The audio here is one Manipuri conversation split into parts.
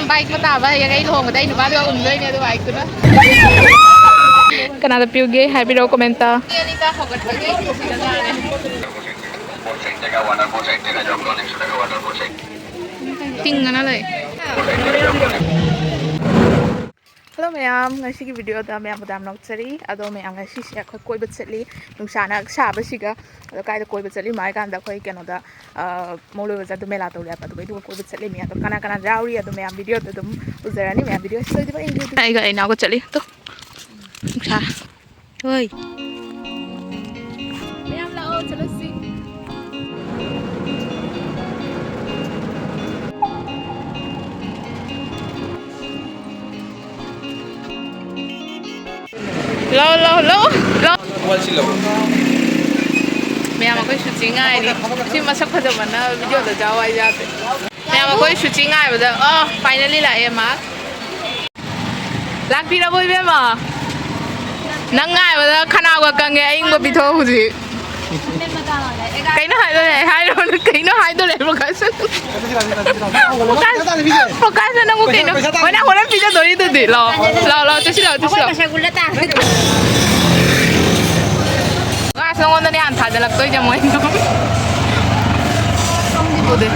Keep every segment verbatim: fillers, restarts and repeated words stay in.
ꯕꯥꯏꯛ ꯃꯇꯥꯕ ꯍꯌꯦꯡ ꯑꯩ ꯂꯨꯍꯣꯡꯕꯗ ꯑꯩ ꯅꯨꯄꯥꯗꯨꯒ ꯎꯝꯗꯣꯏꯅꯦ ꯑꯗꯨ ꯕꯥꯏꯛꯇꯨꯅ꯫ ꯀꯅꯥꯗ ꯄꯤꯌꯨꯒꯦ ꯍꯥꯏꯕꯤꯔꯛꯑꯣ ꯀꯣꯃꯦꯟꯇ꯫ ꯄꯨꯡ ꯑꯅꯤꯗ ꯍꯧꯒꯠꯄꯒꯤ ꯁꯤꯗ ꯉꯥꯏꯔꯦ꯫ ꯇꯤꯡꯉꯅ ꯂꯩ꯫ ꯍꯜꯂꯣ ꯃꯌꯥꯝ, ꯉꯁꯤꯒꯤ ꯚꯤꯗꯤꯑꯣꯗ ꯃꯌꯥꯝꯕꯨ ꯌꯥꯝ ꯅꯣꯛꯆꯔꯤ꯫ ꯑꯗꯣ ꯃꯌꯥꯝ, ꯉꯁꯤꯁꯦ ꯑꯩꯈꯣꯏ ꯀꯣꯏꯕ ꯆꯠꯂꯤ, ꯅꯨꯡꯁꯥꯅ ꯁꯥꯕꯁꯤꯒ꯫ ꯑꯗꯣ ꯀꯥꯏꯗ ꯀꯣꯏꯕ ꯆꯠꯂꯤꯅꯣ ꯍꯥꯏ ꯀꯥꯟꯗ ꯑꯩꯈꯣꯏ ꯀꯩꯅꯣꯗ, ꯑ, ꯃꯣꯜ ꯂꯣꯏꯕ ꯆꯠꯇꯣ ꯃꯦꯂꯥ ꯇꯧꯔꯦ ꯍꯥꯏꯕ, ꯑꯗꯨꯒ ꯑꯗꯨꯒ ꯀꯣꯏꯕ ꯆꯠꯂꯤꯃꯤ꯫ ꯑꯗꯣ ꯀꯅꯥ ꯀꯅꯥ ꯌꯥꯎꯔꯤ ꯑꯗꯣ ꯃꯌꯥꯝ ꯚꯤꯗꯤꯑꯣꯗ ꯑꯗꯨꯝ ꯎꯖꯔꯅꯤ꯫ ꯃꯌꯥꯝ ꯚꯤꯗꯤꯑꯣ ꯁꯤꯗ ꯑꯩꯒ ꯏꯅꯥꯎꯒ ꯆꯠꯂꯤ꯫ ꯇꯣ ꯅꯨꯡꯁꯥ ꯍꯣꯏ꯫ ꯃꯌꯥꯝ ꯂꯥꯛꯑꯣ ꯆꯠꯂꯁꯤ꯫ ꯂꯥꯎ ꯂꯥꯎ ꯂꯥꯎ ꯂꯥꯎ꯫ ꯃꯌꯥꯝ ꯑꯩꯈꯣꯏ ꯁꯨꯆꯤ ꯉꯥꯏꯔꯤ꯫ ꯁꯤ ꯃꯁꯛ ꯐꯖꯕꯅ ꯚꯤꯗꯤꯑꯣꯗ ꯌꯥꯎ ꯍꯥꯏ ꯌꯥꯗꯦ꯫ ꯃꯌꯥꯝ ꯑꯩꯈꯣꯏ ꯁꯨꯆꯤ ꯉꯥꯏꯕꯗ ꯑꯣ ꯐꯥꯏꯅꯦꯜꯂꯤ ꯂꯥꯛꯑꯦ ꯃꯥ꯫ ꯂꯥꯛꯄꯤꯔꯕꯣ ꯏꯕꯦꯝꯃ? ꯅꯪ ꯉꯥꯏꯕꯗ ꯈꯅꯥꯎꯒ ꯀꯪꯉꯦ, ꯑꯏꯪꯕ ꯄꯤꯊꯣꯛꯑꯣ ꯍꯧꯖꯤꯛ꯫ ꯀꯩꯅꯣ ꯍꯥꯏꯗꯣꯔꯦ? ꯍꯥꯏꯔꯣ, ꯀꯩꯅꯣ ꯍꯥꯏꯗꯣꯔꯦ? ꯄ꯭ꯔꯀꯥꯁ, ꯄ꯭ꯔꯀꯥꯁ, ꯅꯪꯕꯨ ꯀꯩꯅꯣ? ꯍꯣꯏ, ꯅꯪ ꯍꯣꯔꯦꯟ ꯄꯤꯖꯗꯣꯔꯤꯗꯨꯗꯤ꯫ ꯂꯥꯛꯑꯣ, ꯂꯥꯛꯑꯣ, ꯂꯥꯛꯑꯣ, ꯆꯠꯁꯤ ꯂꯥꯛꯑꯣ, ꯆꯠꯁꯤ ꯂꯥꯛꯑꯣ꯫ ꯄ꯭ꯔꯀꯥꯁ, ꯅꯉꯣꯟꯗꯅꯦ ꯍꯥꯟꯅ ꯊꯥꯖꯤꯜꯂꯛꯇꯣꯏꯁꯦ ꯃꯣꯏ꯫ ꯎꯗꯦ꯫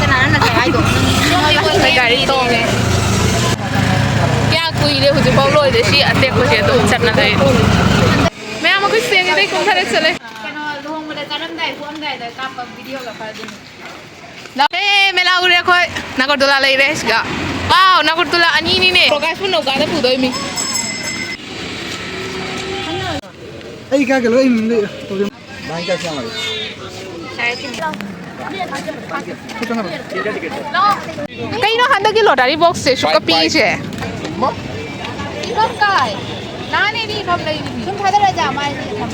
ꯀꯅꯥꯅ ꯉꯁꯥꯏ ꯍꯥꯏꯗꯣ? ꯑꯩꯈꯣꯏ ꯒꯥꯔꯤ ꯇꯣꯡꯉꯦ꯫ ꯀꯌꯥ ꯀꯨꯏꯔꯦ ꯍꯧꯖꯤꯛꯐꯥꯎ ꯂꯣꯏꯗꯦ ꯁꯤ ꯑꯇꯦꯛꯄꯁꯦ ꯑꯗꯨꯝ ꯆꯠꯅ ꯂꯩ꯫ ꯃꯌꯥꯝ ꯑꯩꯈꯣꯏ ꯆꯦꯡꯁꯤꯗꯩ ꯀꯨꯝꯊꯔ ꯆꯠꯂꯦ꯫ ꯀꯩꯅꯣ, ꯂꯨꯍꯣꯡꯕꯗ ꯆꯥꯔꯝꯗꯥꯏ ꯊꯣꯛꯑꯝꯗꯥꯏꯗ ꯀꯥꯞꯄ ꯚꯤꯗꯤꯑꯣꯒ ꯐꯥꯖꯤꯟ꯫ ꯂꯥꯛꯑꯦ, ꯃꯦꯂꯥ ꯎꯔꯦ ꯑꯩꯈꯣꯏ꯫ ꯅꯥꯒꯔꯗꯣꯂꯥ ꯂꯩꯔꯦ ꯁꯤꯗ꯫ ꯋꯥꯎ, ꯅꯥꯒꯔꯗꯣꯂꯥ ꯑꯅꯤꯅꯤꯅꯦ꯫ ꯄ꯭ꯔꯀꯥꯁꯄꯨ ꯅꯧꯀꯥꯗ ꯄꯨꯗꯣꯏꯃꯤ꯫ ꯑꯩ ꯀꯥꯒꯦ ꯂꯣꯏ ꯏꯃꯨꯡꯗ ꯇꯧꯖ-꯫ ꯀꯩꯅꯣ ꯍꯟꯗꯛꯀꯤ ꯂꯣꯇꯔꯤ ꯕꯣꯛꯁꯁꯦ ꯁꯨꯛꯀ ꯄꯤꯛꯏꯁꯦ? ꯏꯐꯝ ꯀꯥꯏ? ꯅꯍꯥꯟ ꯑꯩꯗꯤ ꯏꯐꯝ ꯂꯩꯔꯤꯅꯤ꯫ ꯁꯨꯝ ꯊꯥꯗꯔꯛꯑꯣ ꯃꯥꯏꯁꯦ ꯏꯐꯝ꯫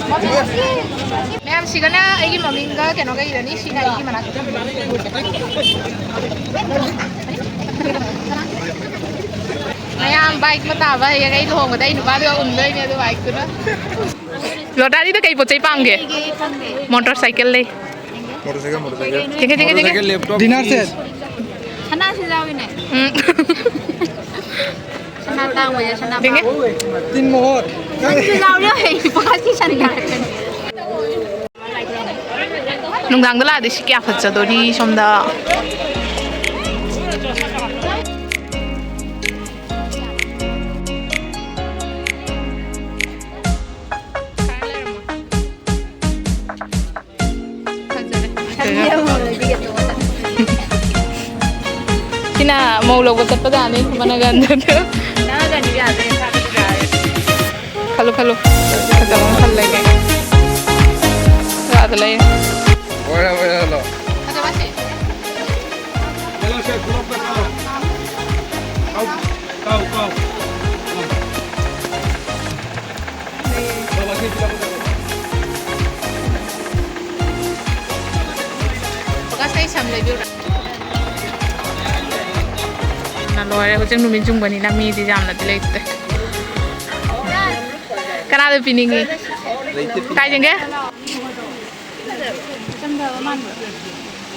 ꯃꯌꯥꯝ ꯁꯤꯒꯅ ꯑꯩꯒꯤ ꯃꯃꯤꯡꯒ ꯀꯩꯅꯣꯒ ꯏꯔꯅꯤ, ꯁꯤꯅ ꯑꯩꯒꯤ ꯃꯅꯥꯛꯇ ꯊꯝꯕꯤꯔꯅꯤ꯫ ꯃꯌꯥꯝ ꯕꯥꯏꯛ ꯃꯇꯥꯕ ꯍꯌꯦꯡ ꯑꯩ ꯂꯨꯍꯣꯡꯕꯗ ꯑꯩ ꯅꯨꯄꯥꯗꯨꯒ ꯎꯝꯗꯣꯏꯅꯦ ꯑꯗꯨ ꯕꯥꯏꯛꯇꯨꯅ꯫ ꯂꯣꯇꯔꯤꯗ ꯀꯩ ꯄꯣꯠ ꯆꯩ ꯄꯥꯝꯒꯦ? ꯃꯣꯇꯣꯔ ꯁꯥꯏꯀꯜ ꯂꯩ꯫ Motorcycle, motorcycle. ꯊꯦꯡꯀꯦ, ꯊꯦꯡꯀꯦ, ꯊꯦꯡꯀꯦ꯫ Dinner set. ꯁꯅꯥꯁꯨ ꯌꯥꯎꯏꯅꯦ꯫ ꯎꯝ꯫ ꯁꯅꯥ ꯇꯥꯡꯕꯁꯦ ꯁꯅꯥ ꯌꯦꯡꯒꯦ꯫ ꯄꯥꯝꯃꯦ꯫ ꯇꯤꯟ ꯃꯣꯍꯣꯔ꯫ ꯅꯪꯁꯨ ꯌꯥꯎꯔꯦ, ꯍꯌꯦꯡ ꯄꯣꯈꯥꯁꯤ ꯁꯟ ꯌꯥꯔꯛꯀꯅꯤ꯫ ꯅꯨꯡꯗꯥꯡꯗ ꯂꯥꯛꯑꯗꯤ ꯁꯤ ꯀꯌꯥ ꯐꯖꯗꯣꯔꯤ ꯁꯣꯝꯗ꯫ ꯐꯖꯔꯦ꯫ ꯁꯟ ꯌꯥꯝ ꯂꯩꯕꯤꯒꯦ ꯇꯧꯕ꯫ ꯁꯤꯅ ꯃꯧ ꯂꯧꯕ ꯆꯠꯄ ꯇꯥꯅꯤ, ꯃꯅꯒꯟꯗ꯫ ꯅꯪꯒꯅꯤ ꯌꯥꯗꯦ, ꯁꯥꯒꯗꯤ ꯌꯥꯔꯦ꯫ ꯈꯜꯂꯨ, ꯈꯜꯂꯨ꯫ ꯐꯖꯕ ꯑꯃ ꯈꯜꯂꯒꯦ꯫ ꯑꯗ ꯂꯩ꯫ ꯐꯖꯕꯁꯦ꯫ ꯀꯥꯎ, ꯀꯥꯎ꯫ ꯉꯁꯥꯏ ꯁꯝ ꯂꯩꯕꯤꯔꯨꯔꯦ꯫ ꯂꯣꯏꯔꯦ, ꯍꯧꯖꯤꯛ ꯅꯨꯃꯤꯠ ꯌꯨꯡꯕꯅꯤꯅ ꯃꯤꯗꯤ ꯌꯥꯝꯅꯗꯤ ꯂꯩꯇꯦ꯫ ꯀꯅꯥꯗ ꯄꯤꯅꯤꯡꯉꯤ? ꯀꯥꯏ ꯆꯪꯒꯦ?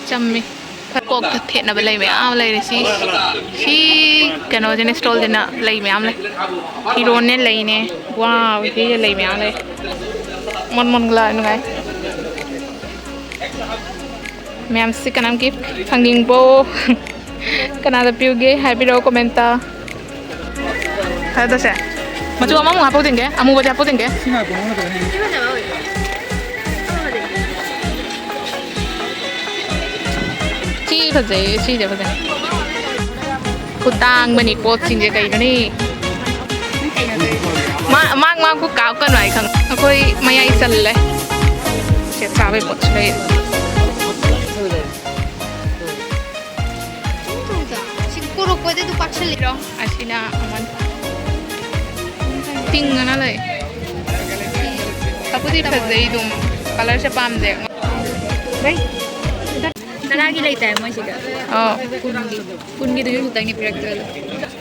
ꯆꯝꯃꯤ꯫ ꯀꯣꯛꯇ ꯊꯦꯠꯅꯕ ꯂꯩ ꯃꯌꯥꯝ ꯂꯩꯔꯦ꯫ ꯁꯤ, ꯁꯤ ꯀꯩꯅꯣꯁꯤꯅ, ꯁ꯭ꯇꯣꯜꯁꯤꯅ ꯂꯩ ꯃꯌꯥꯝ ꯂꯩ꯫ ꯐꯤꯔꯣꯟꯅꯦ ꯂꯩꯅꯦ꯫ ꯋꯥꯎ, ꯁꯤꯁꯦ ꯂꯩ ꯃꯌꯥꯝ ꯂꯩ꯫ ꯃꯣꯟ ꯃꯣꯟ ꯂꯥꯎ ꯅꯨꯡꯉꯥꯏ꯫ ꯃꯌꯥꯝꯁꯤ ꯀꯅꯥꯝ ꯒꯤꯐ ꯐꯪꯅꯤꯡꯕ꯭ꯔꯣ? ꯀꯅꯥꯗ ꯄꯤꯌꯨꯒꯦ ꯍꯥꯏꯕꯤꯔꯛꯑꯣ ꯀꯣꯃꯦꯟꯇ꯫ ꯐꯔꯦ, ꯇꯧꯁꯦ꯫ ꯃꯆꯨ ꯑꯃꯃꯨꯛ ꯍꯥꯞꯄꯧꯗꯤꯟꯒꯦ, ꯑꯃꯨꯕꯁꯦ ꯍꯥꯞꯄꯧꯗꯤꯟꯒꯦ꯫ ꯁꯤ ꯐꯖꯩꯌꯦ, ꯁꯤꯁꯦ ꯐꯖꯩ꯫ ꯈꯨꯇꯥꯡꯕꯅꯤ ꯄꯣꯠꯁꯤꯡꯁꯦ ꯀꯩꯅꯣꯅꯤ꯫ ꯃꯥ, ꯃꯥ, ꯃꯥ ꯀꯨ ꯀꯥꯞꯀꯅꯨ ꯍꯥꯏ ꯈꯪ-, ꯑꯩꯈꯣꯏ ꯃꯌꯥꯏ ꯆꯜꯂꯦ꯫ ꯁꯦ ꯆꯥꯕꯩ ꯄꯣꯠꯁꯨ ꯂꯩ꯫ ꯁꯤ ꯀꯣꯔꯣꯛꯄꯗꯤ ꯑꯗꯨ ꯄꯥꯛꯁꯜꯂꯤꯔꯣ? ꯑꯁꯤꯅ ꯑꯃꯟ꯫ ꯇꯤꯡꯉꯅ ꯂꯩ꯫ ꯐꯕꯨꯗꯤ ꯐꯖꯩ ꯑꯗꯨꯝ꯫ ꯀꯂꯔꯁꯦ ꯄꯥꯝꯗꯦ꯫ ꯇꯔꯥꯒꯤ ꯂꯩꯇꯥꯏ ꯃꯣꯏꯁꯤꯗ꯫ ꯑꯣ꯫ ꯀꯨꯟꯒꯤ꯫ ꯀꯨꯟꯒꯤꯗꯨꯁꯨ ꯈꯤꯇꯪꯗꯤ ꯄꯤꯔꯛꯇ꯭ꯔꯣ?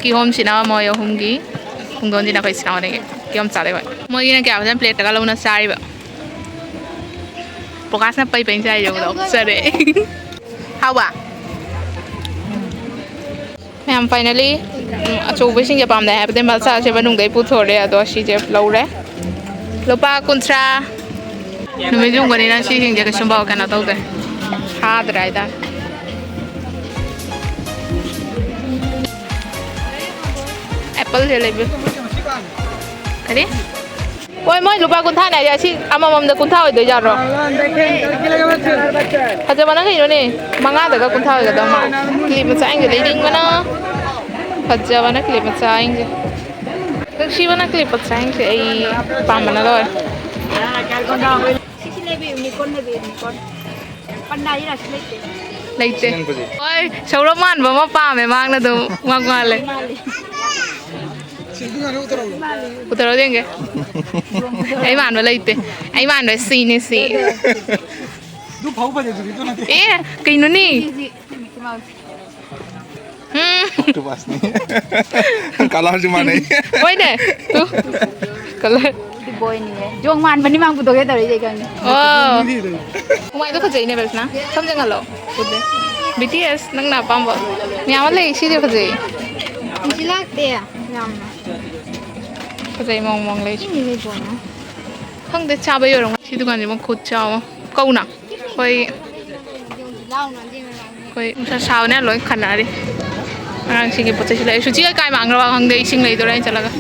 ꯀꯤꯍꯣꯝꯁꯤꯅ ꯃꯣꯏ ꯑꯍꯨꯝꯒꯤ, ꯄꯨꯡꯗꯣꯟꯁꯤꯅ ꯑꯩꯈꯣꯏ ꯏꯆꯤꯟ ꯏꯅꯥꯎꯗꯒꯤ꯫ ꯀꯤꯍꯣꯝ ꯆꯥꯗꯣꯏ ꯍꯣꯏ꯫ ꯃꯣꯏꯒꯤꯅ ꯀꯌꯥ ꯐꯖꯅ ꯄ꯭ꯂꯦꯠꯇꯒ ꯂꯧꯅ ꯆꯥꯔꯤꯕ꯫ ꯄ꯭ꯔꯣꯀꯥꯁꯅ ꯄꯩ ꯄꯩꯅ ꯆꯥꯏ ꯌꯦꯡꯉꯨ, ꯂꯧꯖꯔꯦ꯫ ꯍꯥꯎꯕ? ꯃꯌꯥꯝ, finally, ꯎꯝ, ꯑꯆꯧꯕꯁꯤꯡꯁꯦ ꯄꯥꯝꯗꯦ ꯍꯥꯏꯕꯗꯤ ꯃꯆꯥꯁꯦ ꯃꯅꯨꯡꯗꯩ ꯄꯨꯊꯣꯔꯦ, ꯑꯗꯣ ꯁꯤꯁꯦ ꯂꯧꯔꯦ꯫ ꯂꯨꯄꯥ ꯀꯨꯟꯊ꯭ꯔꯥ꯫ ꯅꯨꯃꯤꯠ ꯌꯨꯡꯕꯅꯤꯅ ꯁꯤꯁꯤꯡꯁꯦ ꯀꯩꯁꯨꯝ ꯀꯩꯅꯣ ꯇꯧꯗꯦ, ꯐꯥꯗ꯭ꯔꯦ ꯍꯥꯏꯇꯥꯔꯦ꯫ ꯑꯦꯄꯜꯁꯦ ꯂꯩꯕꯤꯌꯨ꯫ ꯀꯔꯤ? ꯍꯣꯏ, ꯃꯣꯏ ꯂꯨꯄꯥ ꯀꯨꯟꯊ꯭ꯔꯥꯅꯦ ꯍꯥꯏꯁꯦ, ꯑꯁꯤ ꯑꯃꯃꯝꯗ ꯀꯨꯟꯊ꯭ꯔꯥ ꯑꯣꯏꯗꯣꯏꯖꯥꯠꯔꯣ? ꯐꯖꯕꯅ ꯀꯩꯅꯣꯅꯦ, ꯃꯉꯥꯗꯒ ꯀꯨꯟꯊ꯭ꯔꯥ ꯑꯣꯏꯒꯗꯧ ꯃꯥꯜꯂꯦ꯫ ꯀ꯭ꯂꯤꯞ ꯃꯆꯥꯁꯤꯡꯁꯦ ꯂꯩꯅꯤꯡꯕꯅ, ꯐꯖꯕꯅ ꯀ꯭ꯂꯤꯞ ꯃꯆꯥꯁꯤꯡꯁꯦ, ꯅꯨꯡꯁꯤꯕꯅ ꯀ꯭ꯂꯤꯞ ꯃꯆꯥꯁꯤꯡꯁꯦ ꯑꯩ ꯄꯥꯝꯕꯅ ꯂꯣꯏꯔꯦ꯫ ꯁꯤꯁꯤ ꯂꯩꯕꯤꯌꯨ, ꯃꯤꯀꯣꯟ ꯂꯩꯕꯤꯌꯨ, ꯃꯤꯀꯣꯟ꯫ ꯄꯟꯗꯥ ꯍꯤꯔꯥꯁꯨ ꯂꯩꯇꯦ꯫ ꯂꯩꯇꯦ꯫ ꯍꯣꯏ, ꯁꯧꯔꯞ ꯃꯥꯟꯕ ꯑꯃ ꯄꯥꯝꯃꯦ, ꯃꯥꯡꯅ ꯑꯗꯨꯝ ꯃꯥꯡ ꯃꯥꯜꯂꯦ꯫ ꯎꯊꯔꯣ ꯌꯦꯡꯒꯦ꯫ ꯑꯩ ꯃꯥꯟꯕ ꯂꯩꯇꯦ꯫ ꯑꯩ ꯃꯥꯟꯕ ꯁꯤꯅꯦ ꯁꯤ꯫ ꯑꯦ, ꯀꯩꯅꯣꯅꯦ? ꯎꯝ꯫ Octopusꯅꯤ꯫ Colourꯁꯨ ꯃꯥꯟꯅꯩ꯫ ꯍꯣꯏꯅꯦ꯫ ꯇꯨ꯫ Colour꯫ ꯕꯣꯏꯅꯤꯅꯦ꯫ ꯖꯣꯡ ꯃꯥꯟꯕꯅꯤ ꯃꯥꯡ ꯄꯨꯊꯣꯛꯀꯦ ꯇꯧꯔꯤꯁꯦ ꯑꯩ ꯈꯪꯉꯦ꯫ ꯑꯣ꯫ ꯍꯨꯃꯥꯏꯗꯣ ꯐꯖꯩꯅꯦ ꯕꯦꯁꯅꯥ꯫ ꯁꯝ ꯆꯪꯍꯜꯂꯣ꯫ ꯐꯖꯩ꯫ ꯕꯤ ꯇꯤ ꯑꯦꯁ ꯅꯪꯅ ꯑꯄꯥꯝꯕ꯫ ꯃꯌꯥꯝ ꯑꯃ ꯂꯩ꯫ ꯁꯤꯗꯤ ꯐꯖꯩ꯫ ꯁꯤ ꯂꯥꯛꯇꯦ ꯌꯥꯝꯅ꯫ ꯐꯖꯩ ꯃꯑꯣꯡ ꯃꯑꯣꯡ ꯂꯩ꯫ ꯁꯤ ꯃꯤ ꯂꯩꯕ꯭ꯔꯣꯅ? ꯈꯪꯗꯦ ꯆꯥꯕ ꯌꯧꯔꯝꯒꯅꯤ꯫ ꯁꯤ ꯗꯨꯀꯥꯟꯁꯤꯃ ꯈꯨꯠ ꯆꯥꯎ ꯑꯃ꯫ ꯀꯧꯅ꯫ ꯑꯩꯈꯣꯏ ꯑꯩꯈꯣꯏ ꯅꯨꯡꯁꯥ ꯁꯥꯕꯅ ꯂꯣꯏ ꯈꯟꯅꯔꯤ꯫ ꯑꯉꯥꯡꯁꯤꯡꯒꯤ ꯄꯣꯠ ꯆꯩꯁꯨ ꯂꯩ꯫ ꯁꯨꯆꯤ ꯀꯥꯏ ꯃꯥꯡꯈ꯭ꯔꯕ ꯈꯪꯗꯦ, ꯏꯁꯤꯡ ꯂꯩꯗꯣꯏꯔꯥ ꯍꯥꯏꯅ ꯆꯠꯂꯒ꯫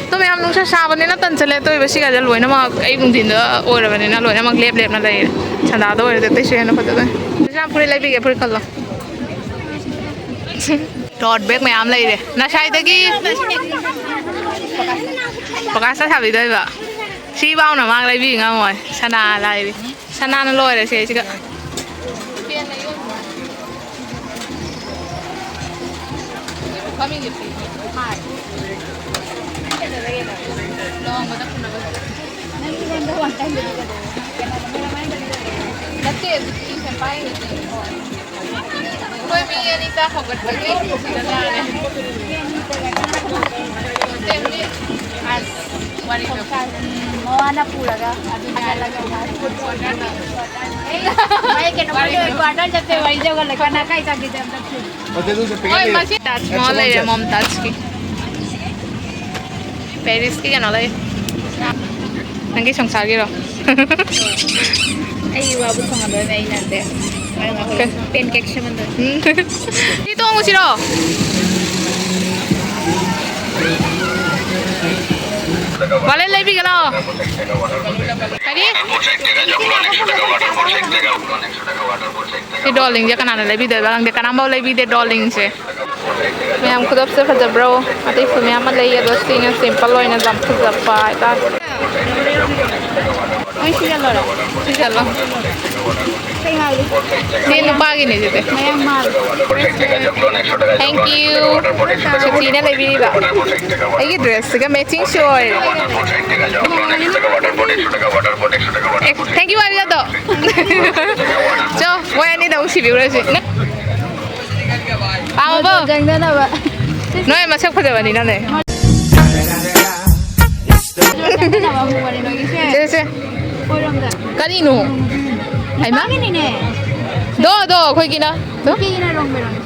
ꯑꯗꯣ ꯃꯌꯥꯝ ꯅꯨꯡꯁꯥ ꯁꯥꯕꯅꯤꯅ ꯇꯟꯁꯜꯂꯦ꯫ ꯑꯇꯣꯏꯕ ꯁꯤꯒꯥꯁꯦ ꯂꯣꯏꯅꯃꯛ ꯑꯌꯨꯛ ꯅꯨꯡꯊꯤꯟꯗ ꯑꯣꯏꯔꯕꯅꯤꯅ ꯂꯣꯏꯅꯃꯛ ꯂꯦꯞ ꯂꯦꯞꯅ ꯂꯩꯔꯦ꯫ ꯁꯟꯗꯥꯗ ꯑꯣꯏꯔꯗꯤ ꯑꯇꯩꯁꯨ ꯍꯦꯟꯅ ꯐꯖꯗꯣꯏꯅꯤ꯫ ꯅꯪ ꯐꯨꯔꯤꯠ ꯂꯩꯕꯤꯒꯦ, ꯐꯨꯔꯤꯠ ꯈꯜꯂꯣ꯫ Tote bag ꯃꯌꯥꯝ ꯂꯩꯔꯦ꯫ ꯉꯁꯥꯏꯗꯒꯤ ꯄ꯭ꯔꯀꯥꯁꯇ ꯁꯥꯕꯤꯗꯣꯏꯕ꯫ ꯁꯤ ꯐꯥꯎꯅ ꯃꯥ ꯂꯩꯕꯤ ꯉꯝꯃꯣꯏ꯫ ꯁꯅꯥ ꯂꯥꯏꯔꯤ꯫ ꯁꯅꯥꯅ ꯂꯣꯏꯔꯦ ꯁꯤꯁꯤꯒ꯫ ꯅꯠꯇꯦ, ꯑꯗꯨꯗꯤ ꯁꯦꯝꯄꯥꯏ ꯅꯠꯇꯦ꯫ ꯑꯩꯈꯣꯏ ꯃꯤ ꯑꯅꯤ ꯆꯥꯛ ꯍꯧꯒꯠꯄꯒꯤ ꯁꯤꯗ ꯆꯥꯔꯦ꯫ ꯁꯦꯝꯗꯤ ꯑꯁ ꯋꯥꯔꯤꯗꯣ꯫ ꯃꯋꯥꯅ ꯄꯨꯔꯒ ꯑꯗꯨ ꯍꯥꯏꯔꯒ ꯃꯥꯏ ꯀꯩꯅꯣ ꯋꯥꯔꯤꯗꯣ꯫ Quarter ꯆꯠꯄꯩ ꯋꯥꯔꯤꯗꯣ ꯍꯧꯒꯠꯂꯛꯄ꯫ ꯅꯪ ꯀꯥꯏ ꯆꯠꯈꯤꯗꯦ ꯑꯝꯇ ꯊꯤꯌꯨ꯫ ꯍꯣꯏ, ꯃꯁꯤ ꯇꯥꯖ ꯃꯍꯜ ꯂꯩꯔꯦ, ꯃꯣꯝꯇꯥꯖꯀꯤ꯫ ꯄꯦꯔꯤꯁꯀꯤ ꯀꯩꯅꯣ ꯂꯩ꯫ ꯅꯪꯒꯤ ꯁꯪꯁꯥꯔꯒꯤꯔꯣ? ꯑꯩ ꯋꯥꯕꯨ ꯐꯪꯉꯗꯣꯏꯅꯦ ꯑꯩꯅꯗꯤ꯫ ꯀꯩ? ꯄꯦꯟ ꯀꯦꯛ ꯁꯦꯝꯍꯟꯗꯣꯏꯅꯦ꯫ ꯎꯝ꯫ ꯁꯤ ꯇꯣꯡꯉꯨꯁꯤꯔꯣ? ꯋꯥꯂꯦꯠ ꯂꯩꯕꯤꯒꯦ ꯂꯥꯛꯑꯣ꯫ ꯀꯔꯤ? ꯁꯤ ꯗꯣꯜꯂꯤꯡꯁꯦ ꯀꯅꯥꯅ ꯂꯩꯕꯤꯗꯣꯏꯕ ꯈꯪꯗꯦ, ꯀꯅꯥꯝꯐꯥꯎ ꯂꯩꯕꯤꯗꯦ ꯗꯣꯜꯂꯤꯡꯁꯦ꯫ ꯃꯌꯥꯝ ꯈꯨꯗꯞꯁꯦ ꯐꯖꯕ꯭ꯔꯣ? ꯑꯇꯩꯁꯨ ꯃꯌꯥꯝ ꯑꯃ ꯂꯩ, ꯑꯗꯣ ꯁꯤꯅ ꯁꯤꯝꯄꯜ ꯑꯣꯏꯅ ꯌꯥꯝ ꯐꯖꯕ ꯍꯥꯏꯇꯥꯔꯦ꯫ ꯂꯣꯏ ꯁꯤꯖꯜꯂꯣꯔꯥ? ꯁꯤꯖꯜꯂꯣ꯫ ꯀꯩ ꯍꯥꯏꯔꯤ? ꯁꯤ ꯅꯨꯄꯥꯒꯤꯅꯦ ꯁꯤꯗꯤ꯫ ꯃꯌꯥꯡ ꯃꯥꯜꯂꯦ꯫ Thank you꯫ ꯁꯨꯆꯤꯅ ꯂꯩꯕꯤꯔꯤꯕ꯫ ꯑꯩꯒꯤ ꯗ꯭ꯔꯦꯁꯁꯤꯒ ꯃꯦꯆꯤꯡꯁꯨ ꯑꯣꯏꯔꯦ꯫ ꯑꯦ, thank you ꯍꯥꯏꯕ ꯌꯥꯗ꯭ꯔꯣ? ꯆꯣ, ꯃꯣꯏ ꯑꯅꯤꯗ ꯑꯃꯨꯛ ꯁꯤꯕꯤꯔꯨꯔꯁꯤ꯫ ꯄꯥꯝꯃꯕꯣ? ꯃꯗꯨ ꯆꯪꯗꯅꯕ꯫ ꯅꯣꯏ ꯃꯁꯛ ꯐꯖꯕꯅꯤꯅꯅꯦ꯫ ꯃꯗꯨ ꯆꯪꯗꯅꯕ ꯑꯃꯨꯛ ꯋꯥꯔꯤ ꯅꯣꯏꯒꯤꯁꯦ꯫ ꯁꯦ, ꯁꯦ꯫ ꯑꯣꯏꯔꯣꯝꯗ꯫ ꯀꯔꯤꯅꯣ? ꯍꯩꯃꯥ꯫ ꯅꯨꯄꯥꯒꯤꯅꯤꯅꯦ꯫ ꯗꯣ, ꯗꯣ, ꯑꯩꯈꯣꯏꯒꯤꯅ꯫ ꯗꯣ꯫ ꯅꯨꯄꯤꯒꯤꯅ ꯔꯣꯡ ꯕꯦꯔꯣꯡ꯫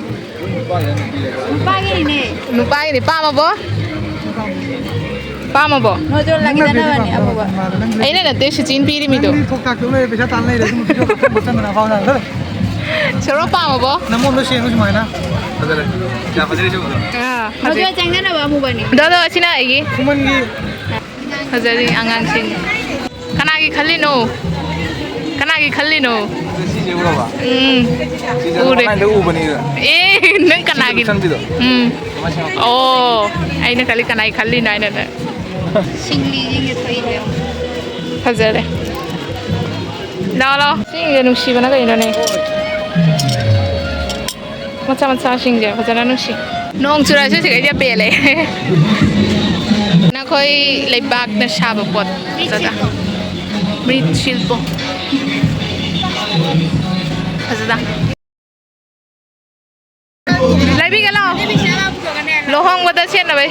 ꯅꯨꯄꯥꯒꯤꯅꯤꯅꯦ꯫ ꯅꯨꯄꯥꯒꯤꯅꯤ, ꯄꯥꯝꯃꯕꯣ? ꯄꯥꯝꯃꯕꯣ? ꯅꯣꯏꯗꯣ ꯂꯥꯛꯈꯤꯗꯅꯕꯅꯦ ꯑꯃꯨꯕ꯫ ꯑꯩꯅ ꯅꯠꯇꯦ, ꯁꯨꯆꯤꯟ ꯄꯤꯔꯤꯃꯤꯗꯣ꯫ ꯅꯪꯗꯤ ꯊꯣꯛ ꯊꯥꯛꯇ ꯂꯩꯔꯦ, ꯄꯩꯁꯥ ꯇꯥꯟ ꯂꯩꯔꯦ, ꯑꯗꯨꯝ ꯄꯤꯊꯣꯛ ꯈꯣꯠꯇꯅ ꯐꯥꯎꯅ꯫ ꯁꯣꯔꯣ ꯄꯥꯝꯃꯕꯣ? ꯅꯃꯣꯟꯗꯣ ꯁꯦꯡꯉꯨ ꯁꯨꯃꯥꯏꯅ꯫ ꯐꯖꯔꯦ꯫ ꯌꯥꯝ ꯐꯖꯔꯦ ꯁꯤꯒꯨꯝꯕꯗꯣ꯫ ꯑꯥ, ꯃꯗꯨ ꯐꯖꯩ꯫ ꯆꯪꯅꯅꯕ ꯑꯃꯨꯕꯅꯤ꯫ ꯗꯣ, ꯗꯣ, ꯑꯁꯤꯅ ꯑꯩꯒꯤ꯫ ꯈꯨꯃꯟꯒꯤ꯫ ꯐꯖꯔꯤ ꯑꯉꯥꯡꯁꯤꯡ꯫ ꯀꯅꯥꯒꯤ ꯈꯜꯂꯤꯅꯣ? ꯀꯅꯥꯒꯤ ꯈꯜꯂꯤꯅꯣ? ꯁꯤꯁꯦ ꯎꯔꯕ? ꯎꯝ꯫ ꯁꯤꯁꯦ ꯎꯔꯦ꯫ Online ꯗ ꯎꯕꯅꯤꯗ꯫ ꯑꯦ, ꯅꯪ ꯀꯅꯥꯒꯤ? ꯁꯤꯗ ꯎꯁꯟꯕꯤꯗꯣ꯫ ꯎꯝ꯫ ꯀꯃꯥꯏ ꯁꯦꯝꯃꯛꯄ? ꯑꯣ, ꯑꯩꯅ ꯈꯜꯂꯤ ꯀꯅꯥꯒꯤ ꯈꯜꯂꯤꯅꯣ ꯍꯥꯏꯅꯅꯦ꯫ ꯁꯤꯡꯂꯤꯁꯤꯡꯁꯦ ꯊꯣꯛꯏꯅꯦ꯫ ꯐꯖꯔꯦ꯫ ꯂꯥꯎ, ꯂꯥꯎ꯫ ꯁꯤꯁꯤꯡꯁꯦ ꯅꯨꯡꯁꯤꯕꯅ ꯀꯩꯅꯣꯅꯦ꯫ ꯃꯆꯥ ꯃꯆꯥꯁꯤꯡꯁꯦ ꯐꯖꯅ ꯅꯨꯡꯁꯤ꯫ ꯅꯣꯡ ꯆꯨꯔꯛꯑꯁꯨ ꯁꯤꯈꯩꯗꯤ ꯄꯦꯜꯂꯦ꯫ ꯅꯈꯣꯏ ꯂꯩꯕꯥꯛꯅ ꯁꯥꯕ ꯄꯣꯠ ꯐꯖꯗ꯫ ꯃ꯭ꯔꯤꯠ ꯁꯤꯜꯄꯣ꯫ ꯐꯖꯗ꯫ ꯂꯩꯕꯤꯒꯦ ꯂꯥꯛꯑꯣ꯫ ꯂꯨꯍꯣꯡꯕꯗ ꯁꯦꯠꯅꯕꯩ꯫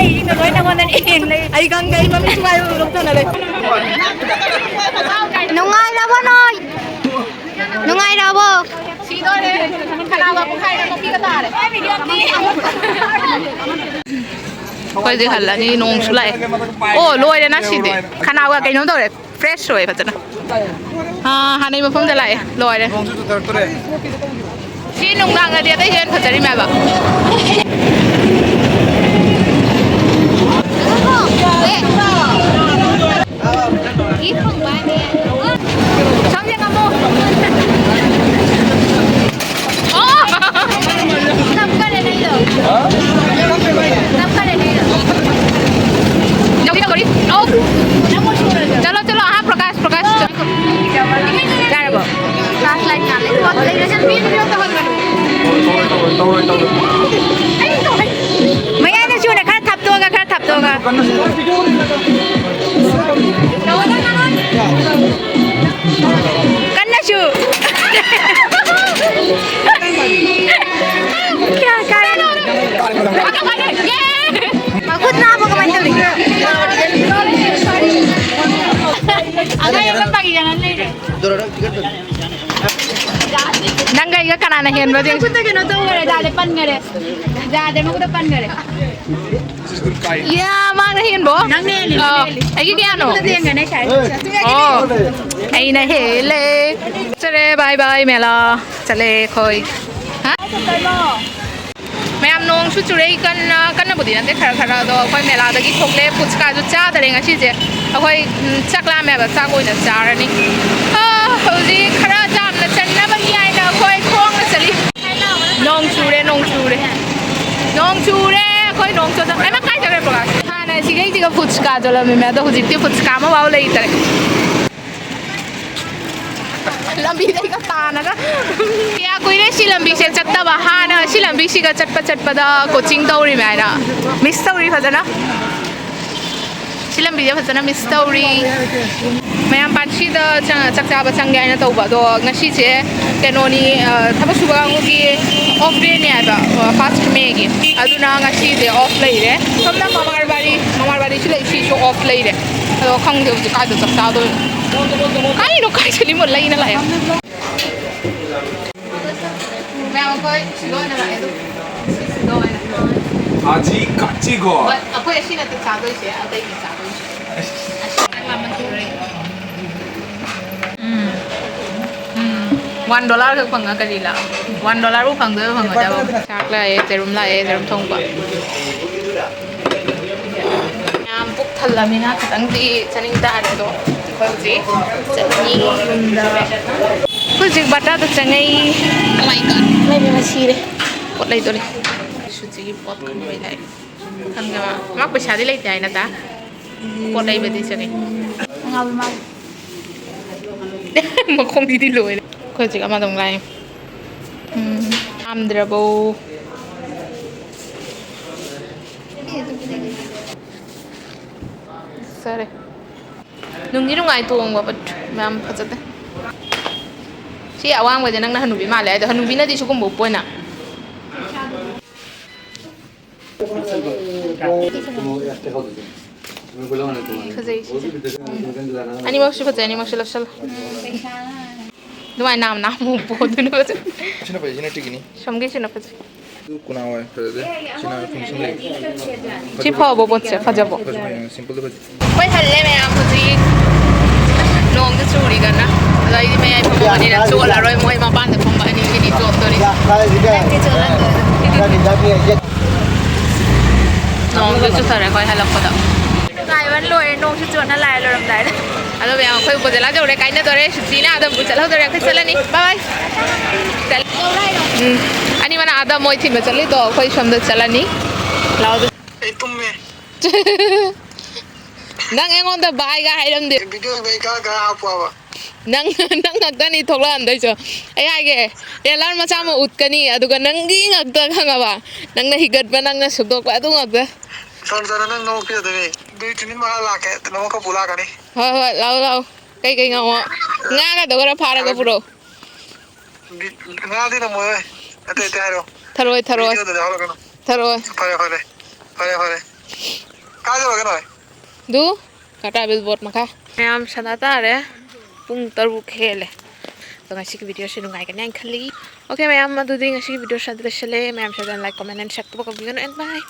ꯂꯩꯔꯤꯁꯤꯡꯗꯣ ꯂꯣꯏ ꯅꯉꯣꯟꯗ ꯌꯦꯡ ꯂꯩ꯫ ꯑꯩ ꯈꯪꯗꯦ, ꯑꯩ ꯃꯃꯤꯠ ꯁꯨꯡꯉꯥꯏ ꯂꯧꯊꯅꯔꯦ꯫ ꯅꯨꯡꯉꯥꯏꯔꯕꯣ ꯅꯣꯏ? ꯅꯨꯡꯉꯥꯏꯔꯕꯣ? ꯁꯤꯗꯣꯔꯦ꯫ ꯈꯅꯥꯎꯒ ꯄꯣꯛꯈꯥꯏꯔꯦ, ꯅꯨꯄꯤꯒ ꯇꯥꯔꯦ꯫ ꯑꯩꯈꯣꯏꯗꯤ ꯍꯜꯂꯅꯤ, ꯅꯣꯡꯁꯨ ꯂꯥꯛꯑꯦ꯫ ꯑꯣ, ꯂꯣꯏꯔꯦ ꯅ ꯁꯤꯗꯤ꯫ ꯈꯅꯥꯎꯒ ꯀꯩꯅꯣꯝ ꯇꯧꯔꯦ꯫ ꯐ꯭ꯔꯦꯁ ꯑꯣꯏ ꯐꯖꯅ꯫ ꯑꯥ, ꯍꯥꯟꯅꯩ ꯃꯐꯝꯗ ꯂꯥꯛꯑꯦ꯫ ꯂꯣꯏꯔꯦ꯫ ꯅꯣꯡꯁꯨ ꯆꯨꯊꯔꯛꯇꯣꯔꯦ꯫ ꯁꯤ ꯅꯨꯡꯗꯥꯡꯗꯗꯤ ꯑꯇꯩꯁꯨ ꯍꯦꯟꯅ ꯐꯖꯔꯤꯃꯦꯕ꯫ ꯁꯣꯝꯁꯦ ꯉꯝꯃꯣ꯫ ꯑꯣ! ꯅꯞꯀꯔꯦ ꯅꯩꯗꯣ꯫ ꯅꯞꯀꯔꯦ ꯅꯩꯗꯣ꯫ ꯌꯧꯒꯦ ꯇꯧꯔꯤ꯫ ꯑꯧ꯫ ꯆꯠꯂꯣ, ꯆꯠꯂꯣ꯫ ꯑꯍꯥ, ꯄ꯭ꯔꯀꯥꯁ, ꯄ꯭ꯔꯀꯥꯁ꯫ ꯌꯥꯔꯕꯣ? Flashlight ꯉꯥꯜꯂꯦ꯫ ꯂꯩꯔꯁꯅꯨ, ꯃꯤ video ꯇꯧꯍꯟꯒꯅꯨ꯫ ꯃꯌꯥꯏꯗ ꯆꯨꯅ ꯈꯔ ꯊꯥꯞꯇꯣꯛꯑꯒ, ꯈꯔ ꯊꯥꯞꯇꯣꯛꯑꯒ꯫ ꯀꯟꯅꯁꯨ꯫ ꯀꯌꯥ ꯀꯥꯔꯦ? ꯃꯈꯨꯠ ꯅꯥꯕ ꯀꯃꯥꯏꯅ ꯇꯧꯔꯤ? ꯅꯪꯒ ꯑꯩꯒ ꯀꯅꯥꯅ ꯍꯦꯟꯕꯗꯤ? ꯃꯈꯨꯠꯇ ꯀꯩꯅꯣ ꯇꯧꯈꯔꯦ, ꯖꯥꯗꯦ ꯄꯟꯈꯔꯦ꯫ ꯖꯥꯗꯦ ꯃꯈꯨꯠꯇ ꯄꯟꯈꯔꯦ꯫ ꯌꯥ, ꯃꯥꯅ ꯍꯦꯟꯕꯣ? ꯅꯪꯅ ꯍꯦꯜꯂꯤ, ꯑꯣ, ꯅꯪꯅ ꯍꯦꯜꯂꯤ꯫ ꯑꯩꯒꯤ ꯀꯌꯥꯅꯣ? ꯃꯈꯨꯠꯇ ꯌꯦꯡꯒꯅꯦ, ꯁꯥꯏ꯫ ꯑꯣ, ꯑꯩꯅ ꯍꯦꯜꯂꯦ꯫ ꯆꯠꯂꯦ, bye bye ꯃꯦꯂꯥ꯫ ꯆꯠꯂꯦ ꯑꯩꯈꯣꯏ꯫ ꯍꯥ? ꯃꯌꯥꯝ ꯅꯣꯡꯁꯨ ꯆꯨꯔꯛꯏ ꯀꯟꯅ, ꯀꯟꯅꯕꯨꯗꯤ ꯅꯠꯇꯦ, ꯈꯔ ꯈꯔ꯫ ꯑꯗꯣ ꯑꯩꯈꯣꯏ ꯃꯦꯂꯥꯗꯒꯤ ꯊꯣꯛꯂꯦ, ꯐꯨꯆꯀꯥꯁꯨ ꯆꯥꯗꯔꯦ ꯉꯁꯤꯁꯦ꯫ ꯑꯩꯈꯣꯏ, ꯎꯝ, ꯆꯥꯛ ꯂꯥꯝꯃꯦꯕ, ꯆꯥꯛ ꯑꯣꯏꯅ ꯆꯥꯔꯅꯤ꯫ ꯑꯥ, ꯍꯧꯖꯤꯛ ꯈꯔ ꯆꯥꯝꯅ ꯆꯟꯅꯕꯅꯤ ꯍꯥꯏꯅ ꯑꯩꯈꯣꯏ ꯈꯣꯡꯅ ꯆꯠꯂꯤ꯫ ꯅꯣꯡ ꯆꯨꯔꯦ, ꯅꯣꯡ ꯆꯨꯔꯦ꯫ ꯅꯣꯡ ꯆꯨꯔꯦ, ꯑꯩꯈꯣꯏ ꯅꯣꯡ ꯆꯣꯠꯅ-, ꯍꯩꯃꯥ, ꯀꯥꯏ ꯆꯠꯈ꯭ꯔꯦ ꯄ꯭ꯔꯀꯥꯁ? ꯍꯥꯟꯅ ꯁꯤꯒꯩꯁꯤꯒ ꯐꯨꯆꯀꯥ ꯌꯣꯜꯂꯝꯃꯤꯃꯦ, ꯑꯗꯣ ꯍꯧꯖꯤꯛꯇꯤ ꯐꯨꯆꯀꯥ ꯑꯃꯐꯥꯎ ꯂꯩꯇꯔꯦ꯫ ꯂꯝꯕꯤꯗꯩꯒ ꯇꯥꯅꯒ꯫ ꯀꯌꯥ ꯀꯨꯏꯔꯦ ꯁꯤ ꯂꯝꯕꯤꯁꯦ ꯆꯠꯇꯕ? ꯍꯥꯟꯅ ꯁꯤ ꯂꯝꯕꯤꯁꯤꯒ ꯆꯠꯄ ꯆꯠꯄꯗ ꯀꯣꯆꯤꯡ ꯇꯧꯔꯤꯃꯦ ꯍꯥꯏꯅ꯫ ꯃꯤꯁ ꯇꯧꯔꯤ ꯐꯖꯅ꯫ ꯁꯤ ꯂꯝꯕꯤꯁꯦ ꯐꯖꯅ ꯃꯤꯁ ꯇꯧꯔꯤ꯫ ꯃꯌꯥꯝ ꯄꯥꯟꯁꯤꯗ ꯆ-, ꯆꯥꯛ ꯆꯥꯕ ꯆꯪꯒꯦ ꯍꯥꯏꯅ ꯇꯧꯕ, ꯑꯗꯣ ꯉꯁꯤꯁꯦ ꯀꯩꯅꯣꯅꯤ, ꯑ, ꯊꯕꯛ ꯁꯨꯕ ꯀꯥꯡꯕꯨꯒꯤ off day ꯅꯦ ꯍꯥꯏꯕ, ꯑ, first May ꯒꯤ꯫ ꯑꯗꯨꯅ ꯉꯁꯤꯁꯦ off ꯂꯩꯔꯦ꯫ ꯁꯣꯝꯗ ꯃꯃꯥꯔꯕꯥꯔꯤ, ꯃꯃꯥꯔꯕꯥꯔꯤꯁꯨ ꯂꯩ, ꯁꯤꯁꯨ off ꯂꯩꯔꯦ꯫ ꯑꯗꯣ ꯈꯪꯗꯦ ꯍꯧꯖꯤꯛ ꯀꯥꯏꯗ ꯆꯥꯛ ꯆꯥꯗꯣꯏꯅꯣ꯫ ꯀꯥꯏꯅꯣ ꯀꯥꯏ ꯆꯠꯂꯤꯃꯣ ꯂꯩꯅ ꯂꯥꯛꯑꯦ꯫ ꯃꯌꯥꯝ ꯑꯩꯈꯣꯏ ꯁꯤꯗ ꯑꯣꯏꯅ ꯂꯥꯛꯑꯦ ꯑꯗꯨꯝ꯫ ꯁꯤꯗ ꯑꯣꯏꯅ꯫ ꯑꯖꯤ ꯀꯥꯆꯤꯒꯣ꯫ ꯍꯣꯏ, ꯑꯩꯈꯣꯏ ꯑꯁꯤ ꯅꯠꯇꯦ ꯆꯥꯗꯣꯏꯁꯦ, ꯑꯇꯩꯅꯦ ꯆꯥꯗꯣꯏꯁꯦ꯫ ꯑꯁ꯫ ꯑꯁ, ꯆꯥꯛ ꯂꯥꯝꯃꯟꯈ꯭ꯔꯦ꯫ ꯎꯝ꯫ ꯎꯝ꯫ One dollar ꯈꯛ ꯐꯪꯉ ꯀꯔꯤ ꯂꯥꯛ? One dollar ꯕꯨ ꯐꯪꯗꯣꯏꯕ ꯐꯪꯉꯣꯏꯗꯕ? ꯆꯥꯛ ꯂꯥꯛꯑꯦ, ꯌꯦꯔꯨꯝ ꯂꯥꯛꯑꯦ, ꯌꯦꯔꯨꯝ ꯊꯣꯡꯕ꯫ ꯌꯥꯝ ꯄꯨꯛ ꯊꯜꯂꯃꯤꯅ ꯈꯤꯇꯪꯗꯤ ꯆꯥꯅꯤꯡ ꯇꯥꯔꯦ, ꯑꯗꯣ ꯑꯩꯈꯣꯏ ꯍꯧꯖꯤꯛ ꯆꯠꯂꯅꯤ ꯌꯨꯝꯗ꯫ ꯍꯧꯖꯤꯛ ꯕꯥꯇꯥꯗ ꯆꯪꯉꯛꯏ꯫ Oh my God, ꯂꯩꯕ ꯁꯤꯔꯦ꯫ ꯄꯣꯠ ꯂꯩꯗꯣꯔꯦ꯫ ꯁꯨꯆꯤꯒꯤ ꯄꯣꯠ ꯈꯟꯕꯩ ꯂꯥꯛꯑꯦ꯫ ꯈꯪꯉꯦꯕ꯫ ꯃꯥ ꯄꯩꯁꯥꯗꯤ ꯂꯩꯇꯦ ꯍꯥꯏ ꯅꯠꯇ? ꯄꯣꯠ ꯂꯩꯕꯗꯤ ꯆꯪꯉꯛꯏ꯫ ꯑꯉꯥꯎꯕꯤ ꯃꯥꯜꯂꯤ꯫ ꯃꯈꯣꯡꯗꯤꯗꯤ ꯂꯣꯏꯔꯦ꯫ ꯑꯩꯈꯣꯏ ꯍꯧꯖꯤꯛ ꯑꯃꯗ ꯑꯃꯨꯛ ꯂꯥꯛꯑꯦ꯫ ꯎꯝ, ꯌꯥꯝꯗ꯭ꯔꯕꯣ? ꯐꯖꯔꯦ꯫ ꯅꯨꯡꯗꯤ ꯅꯨꯡꯉꯥꯏ ꯇꯣꯡꯕ, but ꯌꯥꯝ ꯐꯖꯗꯦ꯫ ꯁꯤ ꯑꯋꯥꯡꯕꯁꯦ ꯅꯪꯅ ꯍꯅꯨꯕꯤ ꯃꯥꯜꯂꯦ ꯍꯥꯏꯗꯣ, ꯍꯅꯨꯕꯤꯅꯗꯤ ꯁꯤꯒꯨꯝꯕ ꯎꯞꯄꯣꯏꯅ꯫ ꯐꯖꯩ ꯁꯤꯁꯦ꯫ ꯑꯅꯤꯃꯛꯁꯨ ꯐꯖꯩ, ꯑꯅꯤꯃꯛꯁꯨ ꯂꯧꯁꯜꯂꯣ꯫ ꯑꯗꯨꯃꯥꯏꯅ ꯅꯥꯝ ꯅꯥꯝ ꯑꯃꯨꯛ ꯄꯣꯗꯨꯅ ꯐꯖꯩ꯫ ꯁꯤꯅ ꯐꯩ, ꯁꯤꯅ ꯇꯤꯛꯏꯅꯤ꯫ ꯁꯣꯝꯒꯤꯁꯤꯅ ꯐꯖꯩ꯫ ꯑꯗꯨ ꯀꯨꯅꯥ ꯋꯥꯏ ꯐꯖꯗꯦ꯫ ꯁꯤꯅ finishing ꯂꯩ꯫ ꯁꯤ ꯐꯕ ꯄꯣꯠꯁꯦ, ꯐꯖꯕ꯫ ꯐꯖ ꯐꯖ, simpleꯗ ꯐꯖꯩ꯫ ꯑꯩꯈꯣꯏ ꯍꯜꯂꯦ ꯃꯌꯥꯝ ꯍꯧꯖꯤꯛ꯫ ꯅꯣꯡꯁꯨ ꯆꯨꯔꯤ ꯀꯟꯅ꯫ ꯑꯗꯣ ꯑꯩꯗꯤ ꯃꯌꯥꯏ ꯐꯝꯃꯕꯅꯤꯅ ꯆꯣꯠꯂꯔꯣꯏ꯫ ꯃꯣꯏ ꯃꯄꯥꯟꯗ ꯐꯝꯕ ꯑꯅꯤꯁꯤꯅꯤ ꯆꯣꯠꯇꯣꯔꯤ꯫ ꯅꯣꯡꯁꯨ ꯆꯨꯊꯔꯦ ꯑꯩꯈꯣꯏ ꯍꯜꯂꯛꯄꯗ꯫ ꯅꯨꯡꯉꯥꯏꯕꯅ ꯂꯣꯏꯔꯦ, ꯅꯣꯡꯁꯨ ꯆꯣꯠꯅ ꯂꯥꯛꯑꯦ ꯂꯣꯏꯔꯝꯗꯥꯏꯗ꯫ ꯑꯗꯣ ꯃꯌꯥꯝ ꯑꯩꯈꯣꯏ ꯎꯄꯣꯖꯦꯂꯥ ꯌꯧꯔꯦ, ꯀꯥꯏꯅꯗꯣꯔꯦ꯫ ꯁꯨꯆꯤꯅ ꯑꯗꯝ ꯄꯨ ꯆꯠꯍꯧꯗꯣꯔꯦ, ꯑꯩꯈꯣꯏ ꯆꯠꯂꯅꯤ꯫ Bye bye꯫ ꯎꯝ꯫ ꯑꯅꯤꯃꯛꯅ ꯑꯗ ꯃꯣꯏ ꯊꯤꯟꯕ ꯆꯠꯂꯤꯗꯣ, ꯑꯩꯈꯣꯏ ꯁꯣꯝꯗ ꯆꯠꯂꯅꯤ꯫ ꯂꯥꯎꯗ꯫ ꯑꯩ ꯇꯨꯝꯃꯦ꯫ ꯅꯪ ꯑꯩꯉꯣꯟꯗ bye ꯒ ꯍꯥꯏꯔꯝꯗꯦ꯫ Video ꯗ ꯀꯥ ꯀꯥ ꯍꯥꯞꯄꯣꯕ꯫ ꯅꯪ, ꯅꯪ ꯉꯥꯛꯇꯅꯤ ꯊꯣꯛꯂꯛꯍꯟꯗꯣꯏꯁꯨ꯫ ꯑꯩ ꯍꯥꯏꯒꯦ, trailer ꯃꯆꯥ ꯑꯃ ꯎꯠꯀꯅꯤ, ꯑꯗꯨꯒ ꯅꯪꯒꯤ ꯉꯥꯛꯇ ꯈꯪꯉꯕ? ꯅꯪꯅ ꯍꯤꯒꯠꯄ, ꯅꯪꯅ ꯁꯨꯛꯇꯣꯛꯄ, ꯑꯗꯨ ꯉꯥꯛꯇ꯫ ꯁꯣꯝ ꯆꯠꯂꯣ, ꯅꯪ ꯅꯣꯛꯄꯤꯔꯗꯣꯏꯅꯦ꯫ ꯑꯗꯨꯏ ꯇꯨꯃꯤꯟ ꯃꯈꯥ ꯂꯥꯛꯀꯦ, ꯅꯣꯡ ꯈꯔ ꯄꯨ ꯂꯥꯛꯀꯅꯤ꯫ ꯍꯣꯏ, ꯍꯣꯏ, ꯂꯥꯛꯑꯣ, ꯂꯥꯛꯑꯣ꯫ ꯀꯩꯀꯩ ꯉꯥꯃꯣ? ꯉꯥꯒꯗꯣ ꯈꯔ ꯐꯥꯔꯒ ꯄꯨꯔꯛꯑꯣ꯫ ꯕꯤ-, ꯉꯥꯗꯤ ꯅꯝꯃꯣꯏ꯫ ꯑꯇꯩ ꯑꯇꯩ ꯍꯥꯏꯔꯣ꯫ ꯊꯔꯣꯏ, ꯊꯔꯣꯏ꯫ Video ꯗ ꯌꯥꯎꯍꯜꯂꯛꯀꯅꯨ꯫ ꯊꯔꯣꯏ꯫ ꯐꯔꯦ, ꯐꯔꯦ꯫ ꯐꯔꯦ, ꯐꯔꯦ꯫ ꯀꯥꯏ ꯆꯠꯂꯨꯒꯦ ꯅꯣꯏ? ꯑꯗꯨ, ꯀꯇꯥ billboard ꯃꯈꯥ꯫ ꯃꯌꯥꯝ ꯁꯅꯥ ꯇꯥꯔꯦ꯫ ꯄꯨꯡ ꯇꯔꯨꯛ ꯍꯦꯜꯂꯦ꯫ ꯑꯗꯣ ꯉꯁꯤꯒꯤ video ꯁꯦ ꯅꯨꯡꯉꯥꯏꯒꯅꯤ ꯍꯥꯏꯅ ꯈꯜꯂꯤ꯫ Okay ꯃꯌꯥꯝ, ꯑꯗꯨꯗꯤ ꯉꯁꯤꯒꯤ video ꯁ꯭ꯋꯥꯏꯗ ꯂꯣꯏꯁꯤꯜꯂꯦ꯫ ꯃꯌꯥꯝ ꯁ꯭ꯋꯥꯏꯗ like, comment and share ꯇꯧꯕ ꯀꯥꯎꯕꯤꯒꯅꯨ, and bye꯫